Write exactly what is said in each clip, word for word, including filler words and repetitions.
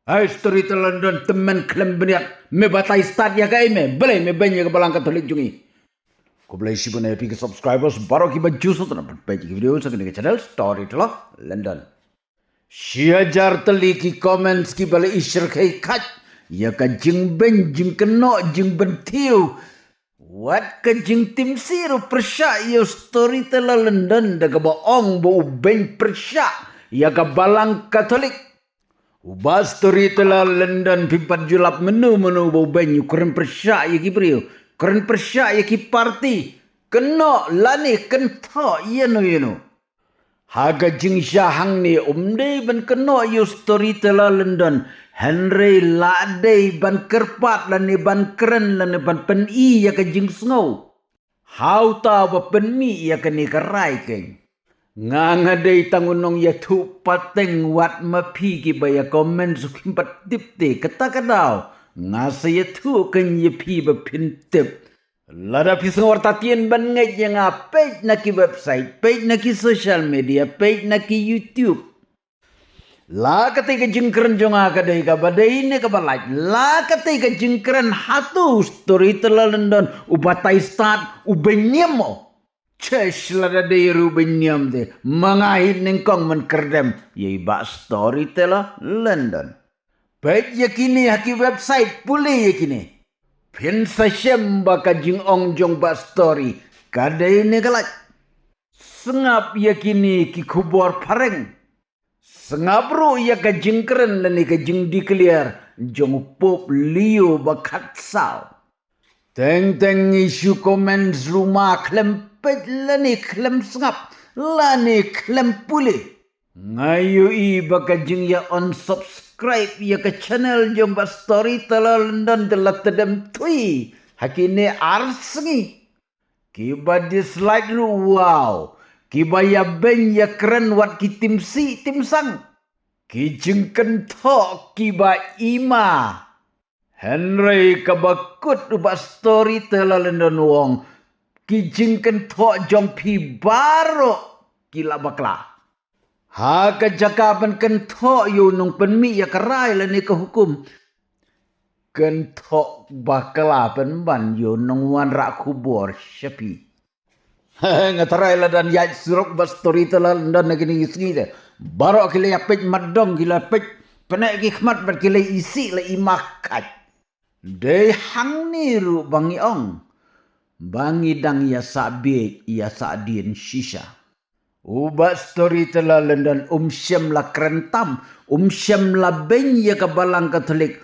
Hai storyteller London, tymmen khlem bniat, me batai stad ïa kaei me, balei me beiñ ïa ka balang Katholik jong ngi. Khublei shibun ïa phi ki subscribers baroh kiba ju sngewtynnat ban peit ki video sha kane ka channel Storyteller London. Shi hajar tylli ki comments kiba la i shyrkhei kheit ïa ka jingbeiñ, jingkynnoh, jingpynthiew, wat ka jingtimsih ruh pyrshah ïa u storyteller London da kaba ong ba u beiñ pyrshah ïa ka balang Katholik. U bah storyteller London, phim pat ju lap mynno mynno ba u beiñ, u kren pyrshah ïa ki briew, kren pyrshah ïa ki party, kynnoh lane kynthoh ïano ïano. Ha ka jingshah hangne ym dei ban kynnoh ïa u storyteller London, hynrei la dei ban kyrpad lane ban kren lane ban pyni ïa ka jingsngew. Ha uta uba pynmih ïa kane ka rai keiñ. Nga nga dei tang u nongïathuh pateng, wat ma phi kiba ïa comment su khim pat tip te, kata ka daw nga sa ïathuh keiñ ïa phi ba phin tip. Lada phi sngewbha tien ban ngeit ïa nga, peit na ki website, peit na ki social media, peit na ki YouTube. La katei ka jingkren jong nga ka dei kaba dei ne kaba lait. La katei ka jingkren hato u storyteller London u batai stad, u beiñ niam mo. Chesh, lada dei ruh u beiñ niam te, ma nga hi nyngkong man kyrdem ïa i bah storyteller London. Peit ïa kine ha ki website, pule ïa kine. Phin sa shem ba ka jingong jong bah story ka dei ne ka lait. Sngap ïa kine ki khubor phareng. Sngap ruh ïa ka jingkren lane ka jingdeclare jong u Pope Leo ba khatsaw. Teng teng ngi shu comment ruh ma khlem peit lane khlem sngap lane khlem pule. Nga ïohi ba ka jingïa unsubscribe ïa ka channel jong bah storyteller London te la tdem thui ha kine ar sngi. Kiba dislike ruh, wow. Kiba ïa beiñ ïa kren wat ki timsih timsang, ki jingkynthoh kiba ima. Hynrei kaba kut u bah storyteller London u ong, ki jingkynthoh jong phi baroh ki la bakla. Ha ka jaka ban kynthoh ïa u nongpynmih ïa ka rai lane ka hukum, kynthoh bakla pynban ïa u nongwanrah khubor sha phi. Nga tharai lada ïaid surok bah storyteller London na kine ki sngi te, baroh ki la ïa peit mat dong, ki la peit pyneh ki khmat bad ki la isih la ima kheit. Dei hangne ruh ba ngi ong ba ngi dang ïa sah bieit ïa sah dien shisha. U bah storyteller London um shym la kren tam, um shym la beiñ ïa ka balang Katholik.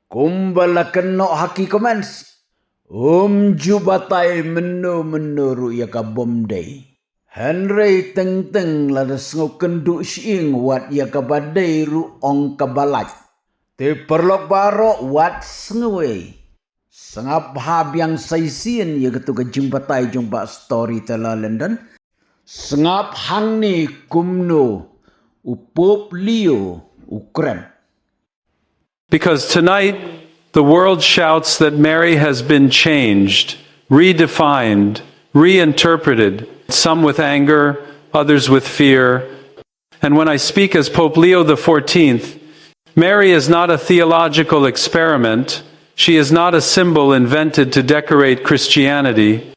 Kumba la kynnoh ha ki comments, um ju batai mynno mynno ruh ïa ka bym dei. Hynrei teng teng lada sngew kynduh shyieng wat ïa kaba dei ruh ong kaba lait. Te paralok baroh wat sngewei. Sngap ha biang sa shisien ïa katu ka jingbatai jong bah storyteller London. Sngap hangne kumno u Pope Leo u kren. Because tonight, the world shouts that Mary has been changed, redefined, reinterpreted, some with anger, others with fear. And when I speak as Pope Leo the fourteenth, Mary is not a theological experiment. She is not a symbol invented to decorate Christianity.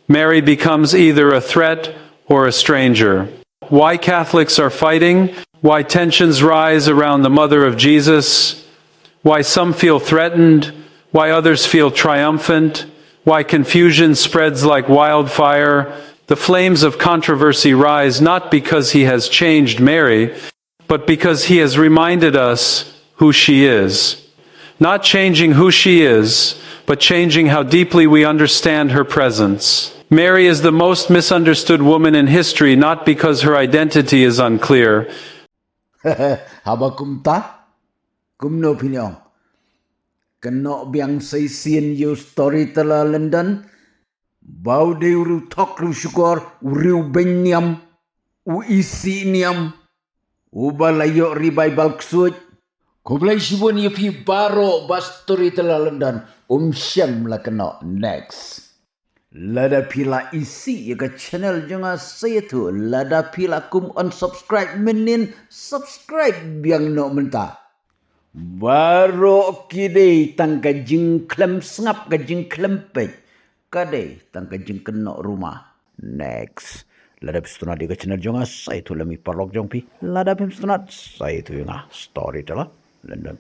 Mary becomes either a threat or a stranger. Why Catholics are fighting, why tensions rise around the mother of Jesus, why some feel threatened, why others feel triumphant, why confusion spreads like wildfire. The flames of controversy rise not because he has changed Mary, but because he has reminded us who she is. Not changing who she is, but changing how deeply we understand her presence. Mary is the most misunderstood woman in history, not because her identity is unclear. Haba kumta, kumno phin ong? Kynnoh biang sa shisien ïa u storyteller London ba u dei u riewthok riewshukor, u riewbeiñ niam, u isih niam, uba la ïoh ri Baibl ksuid. Khublei shibun ïa phi baroh bah storyteller London, um shym la kynnoh. Next. Lada phi la isih ïa ka channel jong nga sa ïathuh, lada phi la kum unsubscribe mynnin, subscribe biang noh mynta. Baroh ki dei tang ka jingkhlem sngap, ka jingkhlem peit. Ka dei tang ka jingkynnoh ruma. Next. Lada phi sngewtynnat ïa ka channel jong nga, sa ïathuh lem ïa i paralok jong phi. Lada phim sngewtynnat, sa ïathuh ïa nga. Storyteller London.